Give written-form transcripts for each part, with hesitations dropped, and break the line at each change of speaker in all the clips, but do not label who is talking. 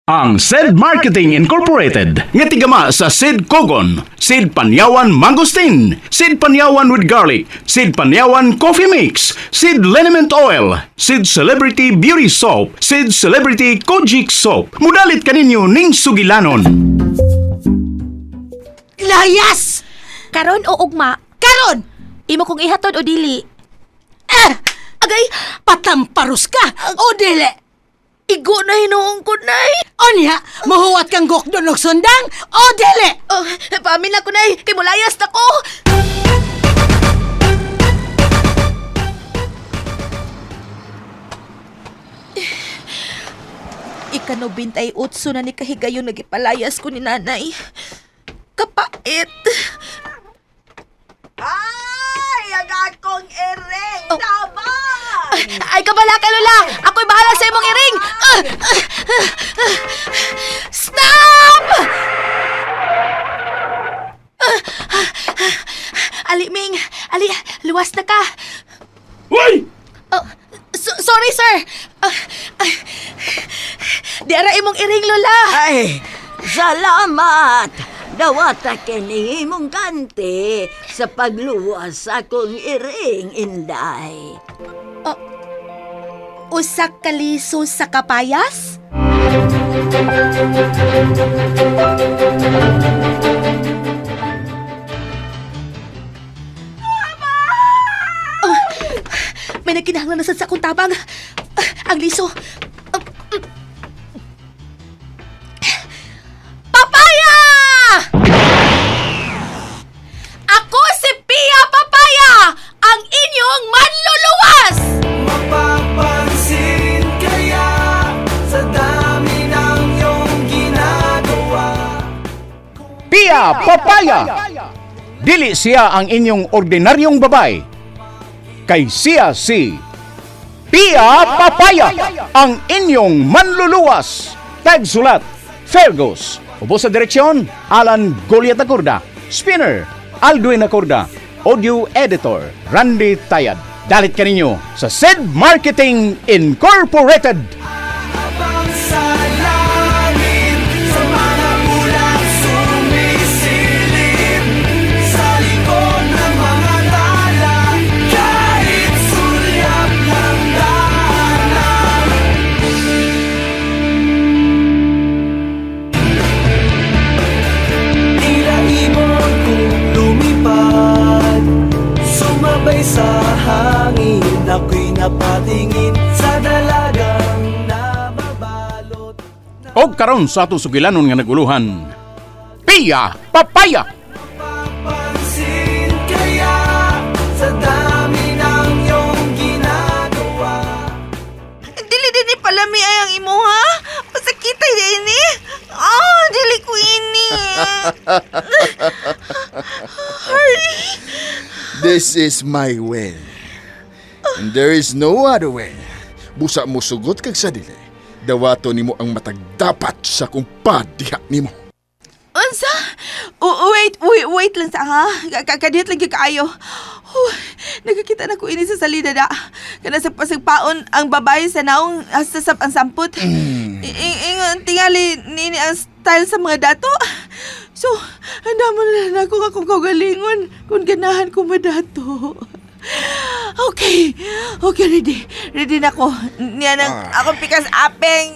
Ang Said Marketing Incorporated nga tigama sa Sid Kogon, Sid Panyawan Mangosteen, Sid Panyawan with Garlic, Sid Panyawan Coffee Mix, Sid Liniment Oil, Sid Celebrity Beauty Soap, Sid Celebrity Kojic Soap. Mudalit kaninyo ning sugilanon.
Layas!
Karon o ugma?
Karon!
Imo kong ihatod o dili?
Eh!
Agay,
Patamparus ka! O dili!
Igo na hinuong ko, Nay.
Unya, mahuwat kang gokdon og sundang! O dili!
Oh, paamin na ko, Nay. Kay mulayas na ko. Ika-98 na ni kahigayon nagipalayas ko ni nanay. Kapait.
Ay, ang akong iring
Oh.
tabang!
Ay, kabala ka, Lola! Ako'y bahala sa imong iring! Ah! Ah! Ah! Stop! Ah! Ah! Ah! Ali, Ming! Ali, luwas na ka!
Uy!
Oh, sorry, sir! Ah, ah, di ara imong iring, Lola!
Ay, salamat! Dawata kini imong kanti sa pagluwas sa akong iring, Inday.
Usa ka liso sa kapayas? Oh, may nagkinahanglan na sad sa akong tabang. Ah, ang liso. Ah, Papaya! Ako si Pia Papaya, ang inyong manluluwas!
Mapapansin kaya sa dami ng iyong ginagawa.
Pia Papaya! Dili siya ang inyong ordinaryong babay. Kay siya si Pia Papaya, ang inyong manluluwas. Tagsulat, Fergus. Ubo sa direksyon, Alan Goliat Acorda. Spinner, Aldwin Acorda. Audio Editor, Randy Tayad. Dalit kaninyo sa Sid Marketing Incorporated.
Habang sa langit, sa mga ulap sumisilip, sa likod ng mga tala, kahit sulyap ng daanan. Tila ibon kong lumipad, sumabay sa hangin, ako'y napatingin sa dalagang nababalot.
Og karon sa atong sugilanon nga naguluhan, Pia Papaya!
Papansin kaya sa dami ng iyong ginagawa.
Dili din ni palami ay ang imo ha. Pasakitay di ini. Ah, dili ko ini.
This is my way. And there is no other way. Busa mo sugot kag sa dili. Dawato nimo ang matag dapat sa kumpad diha nimo.
Unsa? Oh, wait, wait, wait lang sa ha. Kadiyot lang gyud kaayo. Huh, nagakita na ko ini sa salida da. Kana sa pasagpaon ang babae sa naong hasta sa ang sampot. Ingon tingali nini ang style sa mga dato. So, handa mo na lang ako nga kung kaugalingon kung ganahan ko madato. Okay. Okay, ready. Ready na ko. Niya nang akong pikas apeng.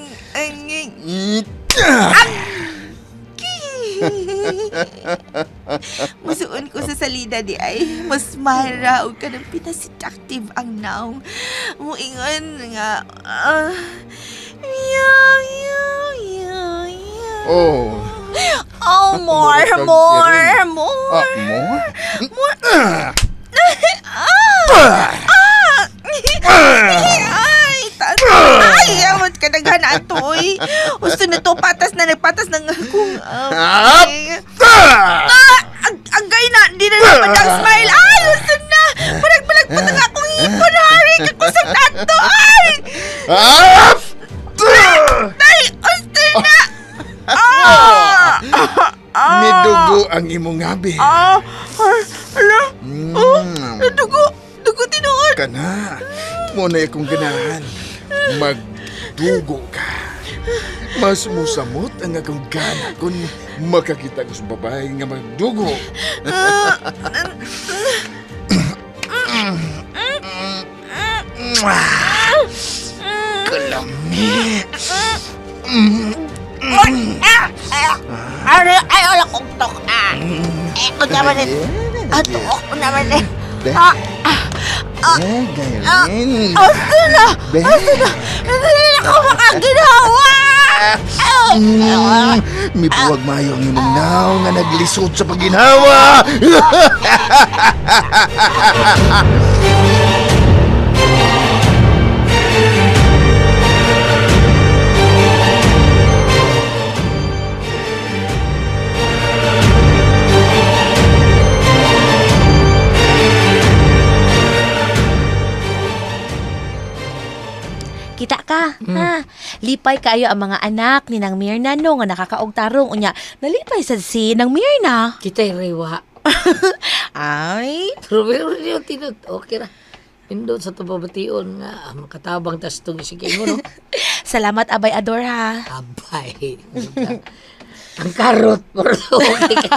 Musuon ko sa salida di ay mas mara og kanang pinaseductive ang naong. Muingon nga ah, meow, meow, meow, meow.
Oh.
Oh, more,
Mura kag
more,
iring.
more.
Ah, more?
More. Ay, taas. Ay, awat ka naghan ato, oy. Gusto na to, patas na, nagpatas na nga kung...
Ah!
Ah! Agay na, di na naman ang smile. Ay, gusto na. Parang pa na akong ipon, hari. Kakusap na ato, ay.
Ah!
Ay, gusto na. Ah!
Midugo ang imong ngabi.
Ah! Ala? Oh, dugo. Dugo tinuod.
Kana. Mo na akong ganahan. Magdugo ka. Mas musamot ang akong gana kung makakita ko sa babae nga magdugo. Kalami.
Ay, ay, wala kong tok, ah. Eh, kung naman eh. Ah, tuok ko naman eh. Ah,
Eh, galing.
Asa na?
Be.
Asa na? Hindi na ako makaginawa!
Mipuwag mayo ang imong naw nga naglisod sa pagginhawa.
Kita ka, ha? Lipay kayo ang mga anak ni Nang Mirna no nga nakakaog tarong unya. Nalipay sad si Nang Mirna.
Kita'y rewa.
Ay,
Pero pero yung tinut, okay ra. Pindot sa tubabation nga, makatabang tas itong sige mo, no?
salamat Abay Ador ha.
Abay. Ang karot, pero okay ka.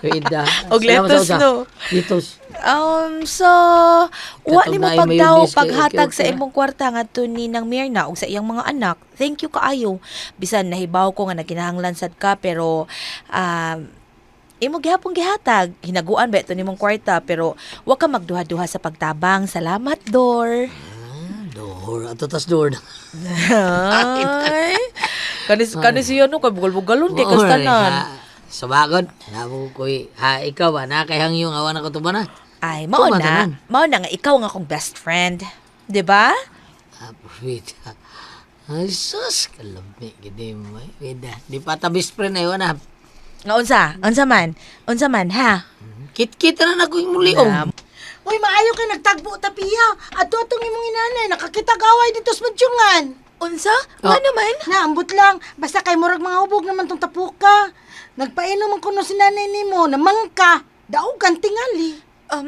Wait, ah.
Og
Salamat
lettuce,
sa usa.
no?
Lettuce.
So wa
Katong
nimo
naay
pagdaw
mayonnaise kay
paghatag
okay,
sa
okay ra.
imong kwarta ngadto ni Nang Mirna ug sa iyang mga anak. Thank you kaayo. Bisan nahibaw ko nga nagkinahanglan sad ka pero imo gihapon gihatag. Hinaguan ba ito nimong kwarta pero wa ka magduha-duha sa pagtabang. Salamat, Dor.
Ah, door. Ato tas door.
Ay. Kanis kanis siya no kay bugal-bugalon kay kastanan.
Sa bagod, nabo ko'y, ha, ikaw ba, nakahang yung awan ako to ba na?
Ay, mao
Tuma,
na.
tanan.
Mao na nga ikaw nga akong best friend. 'Di ba?
Ah, wait. Ay, sus, kalami, gini mo. eh. Wait, ah. Di pa ta best friend ay, wala.
Nga unsa? Unsa man? Unsa man ha?
Kit-kita na na ko yung muliong.
Uy, maayo kay nagtagbo ta Pia. Adto atong imong inanay nakakita gaway dito sa Madyungan.
Unsa?
Oh.
Nga naman?
Naambot lang, basta kay murag mga hubog naman tong tapuka. Nagpainom man kuno si nanay nimo, namangka. Daog kang tingali.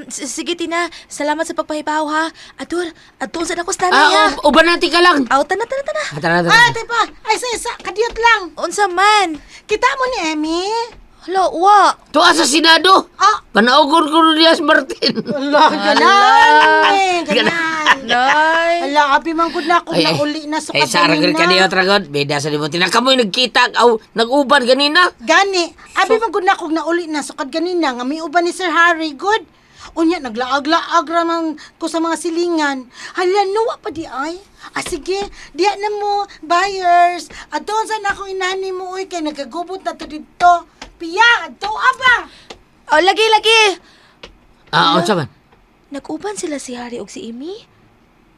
Sige Tina, salamat sa pagpahibaw ha. Adur, adto sa nako sa tanay ha.
Ah, uban natin ka lang.
Aw, tana tana tana.
Ah, tara, tara.
Ah, te pa. Ay, sa isa, kadiyot lang.
Unsa man?
Kita mo ni Emmy?
Hala, wa.
Tuwa sa Senado.
Ah.
Panaugor ko Diaz Martin.
Ala, ganan. Eh, ganan.
Nay.
Ala, abi man gud na akong nauli na sa
Ay, sa aragod ka niyo, Tragon. Beda sa limot. Tinakamoy nagkita, aw, nag-uban ganina.
Gani, abi man gud na akong nauli na sukad ganina nga may uban ni Sir Harry good. Unya naglaag-laag ra man ko sa mga silingan. Hala nuwa pa di ay. Ah sige, diya na mo buyers. Adon sa na akong inani mo oy kay nagagubot na to didto. Piya, adto aba.
Oh, lagi lagi.
Ah, unsa man?
Nag-uban sila si Harry og si Amy.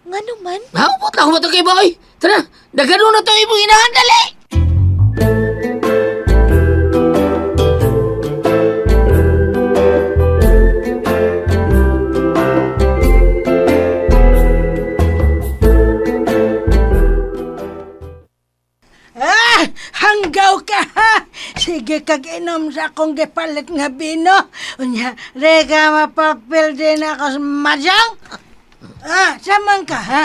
Nga naman?
Ha, upot lang ko kay boy. Tara, dagano na to imong inahan dali.
Ah, hanggaw ka ha. Sige kag inom sa akong gipalit nga bino. Unya, rega mapapil din ako sa madyang. Ah, saman ka ha?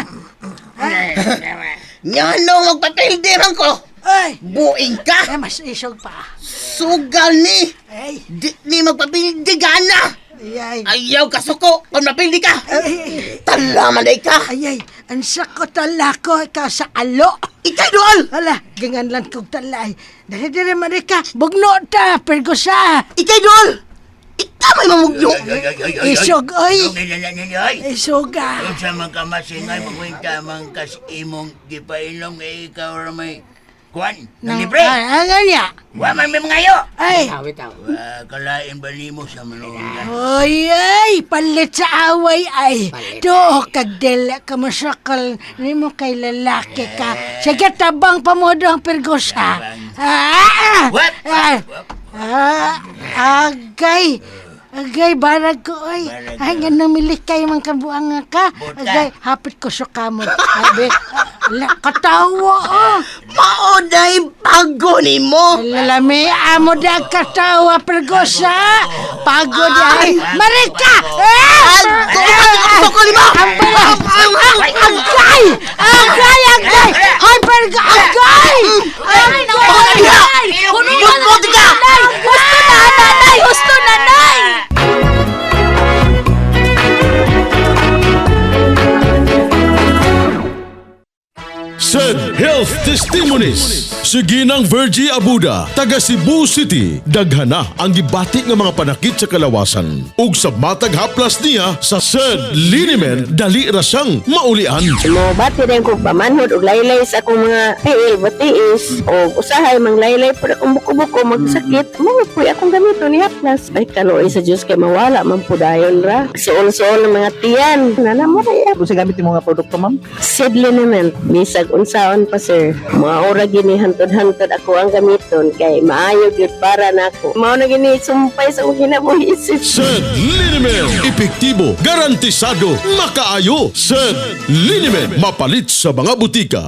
Ngano magpapildi man ko?
Ay,
Buing ka!
eh, mas isog pa.
Sugal ni!
Ay,
Di ni magpapildi gana!
ay, ay.
Ayaw ka suko kung mapildi ka!
Ay,
Tala man ay ka!
ay, ay, ang sako tala ko, ikaw sa alo.
Ikay dool!
Hala, gangan lang kong talay. Dali, dali, man ka. Bugno ta, pergosa.
Ikay dool! Ikaw may mamugyo!
Isog, oy.
Ay,
Isog, ah.
Unsa man ka masingay magkwenta man kas imong gipainom nga ikaw ra may kuan nang libre.
Ah, ano niya?
Wa man may mangayo.
Ay,
Tawi, tawi.
Wa kalain ba nimo sa manuong
Oy, ay, palit sa away ay. Tuo kag dili ka masakal nimo kay lalaki ka. Sige, tabang pa mo ang pergosa. Ah!
Wap!
Ah! Ah, agay. Agay, barag ko, oy.
Barag
Ay,
ka.
nga nang milikay man kabuang nga ka.
Buta.
Agay, hapit ko sa kamot. Abi, ala, katawa, oh.
Mao day bago nimo.
Lalami, amo da katawa, pergosa. Pagod ay. Marika! Eh!
Ako nimo.
Agay! Agay! Agay! Hoy, pergo! Agay!
Ay,
Agay!
Hunungan na
Bugbog ka!
Nay! Husto na, nanay! Husto na, nay!
Said Health Testimonies. Sige ng Virgie Abuda, taga Cebu City. Daghana ang gibati nga mga panakit sa kalawasan. Ug sa matag haplas niya sa Said Liniment, dali ra siyang maulian.
Mobati rin ko pamanhod og laylay sa akong mga tiil batiis o usahay manglaylay pud akong buko-buko magsakit mo puy akong gamiton ni haplas ay kaluoy sa Dios kay mawala man pud dayon ra suol-suol ng mga tiyan nana mo ra.
Kung sa gamit yung mga produkto, ma'am?
Seed liniment bisag unsaon pa sir mga ora gini hantod-hantod ako ang gamiton kay maayo gyud para nako mao na gini sumpay sa akong kinabuhi sir.
Said Liniment, epektibo, garantisado, makaayo. Said Liniment, mapalit sa mga butika.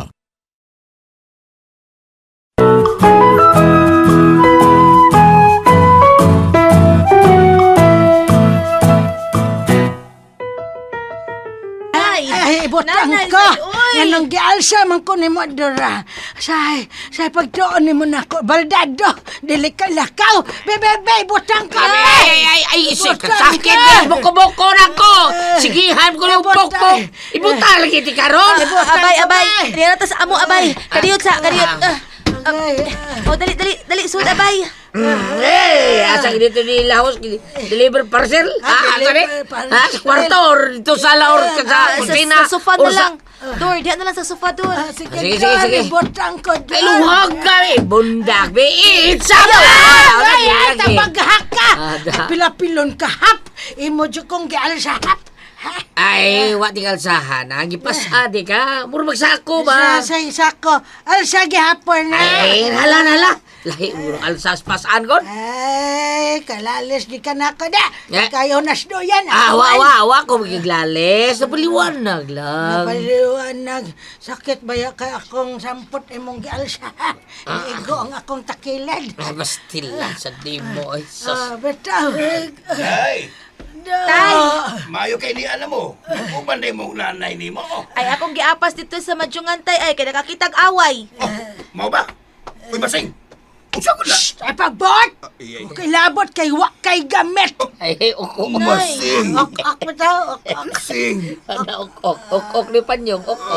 Nay!
Ay, butang
Nanay,
ko.
say, uy!
Nganong gialsa man ko nimo dora. Say, say pagtuon nimo nako baldado, dili ka lakaw. Bebe, be, butang ka.
Ay, ay, ay, ay,
Butang
sakit
ka.
na, buko-buko na ko. Sigihan ko ng
Ibutang.
pokpok. Ibutang lagi ti karon.
Abay, abay! Diyan na ta sa amo, abay! Kadiyot sa, kadiyot! Ah,
Ay,
Oh, dali, dali, dali, sud, abay!
Eh, asa dito ni Lahos, deliver parcel?
Ah,
Ah, asa ni?
deliver parcel.
Ah, sa kwarto or dito sa sala or sa
Ah, sa,
kusina?
sa sofa
or
na lang. Dor, diyan na lang sa sofa, Dor.
ah, sige,
Sige,
sige,
sige, sige.
Butang ko
Ay,
dora.
luhag ka eh. Bundak, be. It's a
Ay, ay, tabaghak ka.
Ah, da.
Pilapilon ka hap. Imo jud kong gialsa hap. Ha?
Ay, wa ti kalsahan. Ang gipasadi ka. Muro magsako ba?
Sa sa sako. Alsa gihapon na.
Ay, hala, hala. Lahi, muro alsas pasaan kon.
Ay, kalalis di ka na ko da.
Eh.
Kayo nas doyan.
Ah, wa, wa, wa. Kung magiglales. Napaliwanag lang.
Napaliwanag. Sakit ba ya kay akong sampot imong gialsa? Igo ang akong takilad.
Ay, bastila sa dimo. Ay, sus.
Ah, bitaw.
Day,
Tay!
maayo kay ni alam mo. Uban day mong nanay nimo.
Ay, akong giapas dito sa madyungantay ay kay nakakitag away.
Oh, mao ba? Uy, basing. Unsa ko na?
Ay, pabot!
Ay, ay.
Okay, labot kay wa kay gamit.
Ay, ay, ok, ok.
Basing.
Ok, ok, bitaw. Ok, ok.
Basing.
Ana, ok, ok, ok, ok, ni Panyong, ok, ok.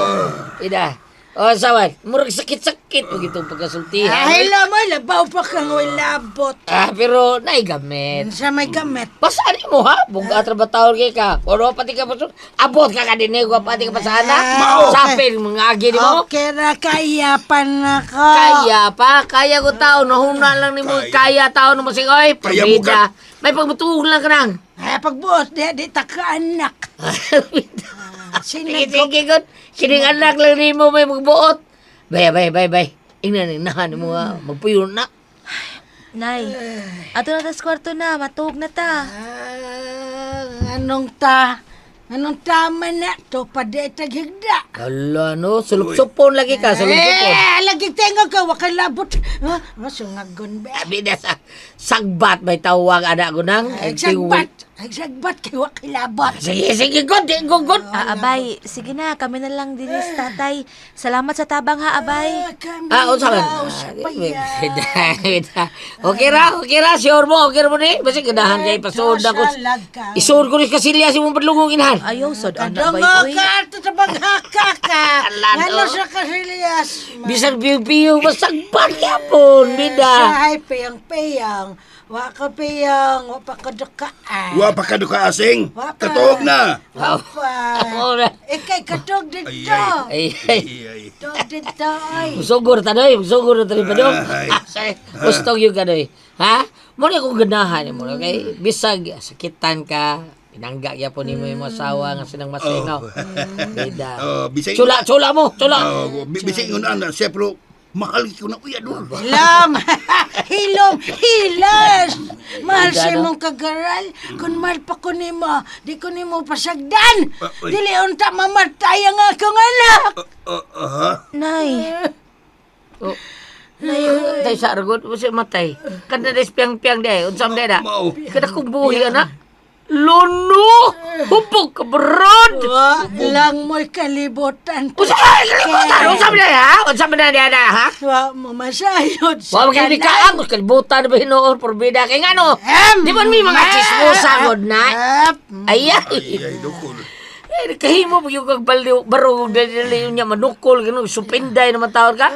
Ida. O, sawan, murag sakit-sakit mo gitong pagkasultihan.
Ay, mo, labaw pa kang way labot.
Ah, pero naigamit.
Sa may gamit.
Pasaan mo ha? Bugat ra ba taon kay ka? Ono pati ka pasun. Abot ka ka dinhi, wa pati ka pasana.
Mao.
Sapin mga agi nimo.
Okay ra, kaya pa na ko.
Kaya pa, kaya ko tao, nahuna lang nimo kaya tao no masing oy,
Kaya mo
pabida. May pagbutuog lang ka nang.
Ay, pagbuot, di ta ka anak.
Sige, sige, good. Sining anak lang nimo may magbuot. Bay, bay, bay, bay. Ingnan, ingnahan mo ha. Magpuyo na.
Nay, ato na tas kwarto na, matuog na ta.
Ah, anong ta? Anong tama na? To pa di taghigda.
Ala no, sulop-supon lagi ka, sulop-supon.
Eh, lagi tengo ka, wakay labot. Ha? Masungagon ba?
Abi na sa sagbat may tawag anak ko nang.
Ay, sagbat. Ay, sagbat kay wakay labot.
Sige, sige, good, good, good.
Ah, abay, sige na, kami na lang dinis, tatay. Salamat sa tabang ha, abay.
Kami
Ah, unsa man?
daw sa paya.
Okay ra, sure mo, okay ra mo ni. Basta ganahan kay pasuod na ko. Isuod ko ni kasilya si mong padlungong inahan.
Ayaw, sad, ana, abay,
Kadungo
oy.
ka, tatabang-haka ka.
Alan,
Ngano
oh.
sa kasilias?
Bisan piyong-piyong, masagbat yapon, bida.
Sahay, piyang-piyang. Wa ka piyang, wa pa ka dukaan.
Wa pa ka duka asing.
Wa pa.
Katuog na.
Wa pa.
Oo na.
Ikay, katog dito.
Ay, ay.
Ay, ay.
Ay, ay.
Tog dito, ay.
Musugor tanoy, musugor na tanoy padong.
Ay.
Gustong yung kanoy. Ha? Mo na kung ganahan mo, okay? Bisag sakitan ka, pinangga gyapon nimo imong asawa nga sinang masingaw. Bida.
Oh, bisay.
Chula, chula mo, chula.
Oh, bisay ngon ana, siya pero mahal ko na uya doon.
Hilom! Hilom! Hilas! Mahal
Ano?
sa imong kagaral. Kung mahal pa ko nimo, di ko nimo pasagdan. Dili unta mamatay ang akong anak.
Nay.
Oh. Nay, tay sa argot mo siya matay. Kada des piang-piang day, unsam day na. Kada kong buhi ana. Luno! Hupok ka brod!
Wa lang mo'y kalibutan.
Unsa ka kalibutan? Unsa man day, ha? Unsa man day na ha?
Wa mo masayod
Wa man kay kaang kalibutan ba hinuon porbida kay ngano? Di man mi mga chismosa gud na. Ay ay.
Ay, dukol.
Ay, kahimo mo yung kag baldi barog dali niya manukol ganun supinday naman tawon ka.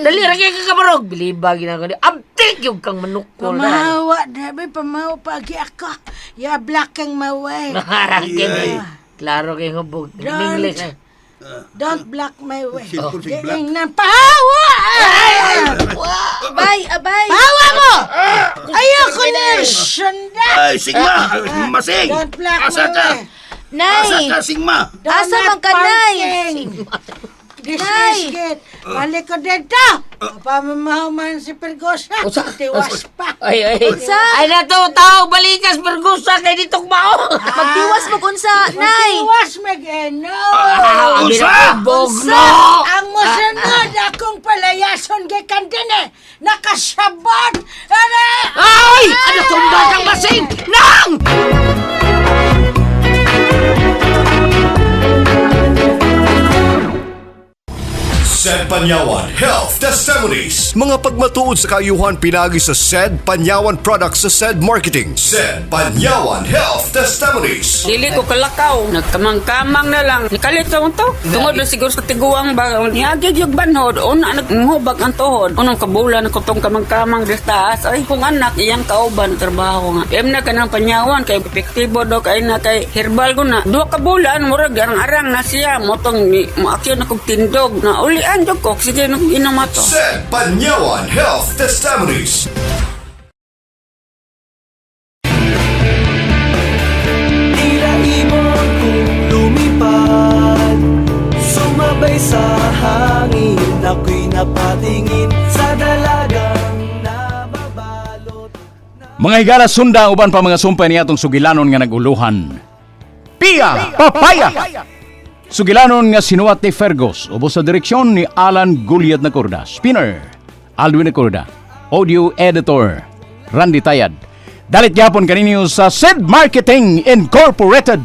Dali ra kay ka kabarog biliba ginako ni. Abtik yung kang manukol na.
Pamahawa, dabi, pamahawa pagi ako. Ya black ang maway.
Kini. Klaro kay hubog.
Don't.
English. Eh.
Don't block my way.
Silpon sig black.
Diing nang pahawa!
Abay, abay.
Pahawa mo! Ayoko na sunda!
Ay, Sigma! Masing!
Don't block
Asa
my
ka?
way.
Asa
Nay.
ka, Sigma?
Do
Asa
not
man ka, Nay?
parking. This
Nay.
is it. Balik ko dito. Pamamahuman si Pergosa.
Usa.
Tiwas pa.
Ay ay.
Unsa?
Ay na to tao balikas pergusa kay dito mao.
Magtiwas mo unsa, Nay.
Tiwas mag-eno.
Ah,
Unsa?
Bogno.
Ang musunod akong palayason gikan din eh. Nakasabot. Ara!
Ay! Ano tumba kang basing? Nang!
Sed Panyawan Health Testimonies. Mga pagmatuod sa kaayuhan pinagi sa Sed Panyawan Products sa Sed Marketing. Sed Panyawan Health Testimonies.
Dili ko kalakaw, nagkamang-kamang na lang. Nikalit sa to. Tungod na siguro sa tiguang ba, niagig yung banhod, una naghubag ang tuhod. Unong kabulan ko tong kamang-kamang des taas. Ay, kung anak, iyang kauban, trabaho nga. Em na ka ng panyawan, kay epektibo do, kay na kay herbal ko na. Duha ka bulan, murag, arang-arang na siya. Motong, moakyo na kong tindog. Na ulian jud ko, sige na kong inom ato.
Sed Panyawan Health Testimonies.
Tila ibon kong lumipad, sumabay sa hangin. Ako'y napatingin sa dalagang nababalot.
Mga higala sunda ang uban pa mga sumpay niya atong sugilanon nga naguluhan. Pia Papaya! Sugilanon nga sinuwat ni Fergus, ubos sa direksyon ni Alan Guliat Nacorda. Spinner, Alwin Nacorda. Audio Editor, Randy Tayad. Dalit gyapon kaninyo sa Sid Marketing Incorporated.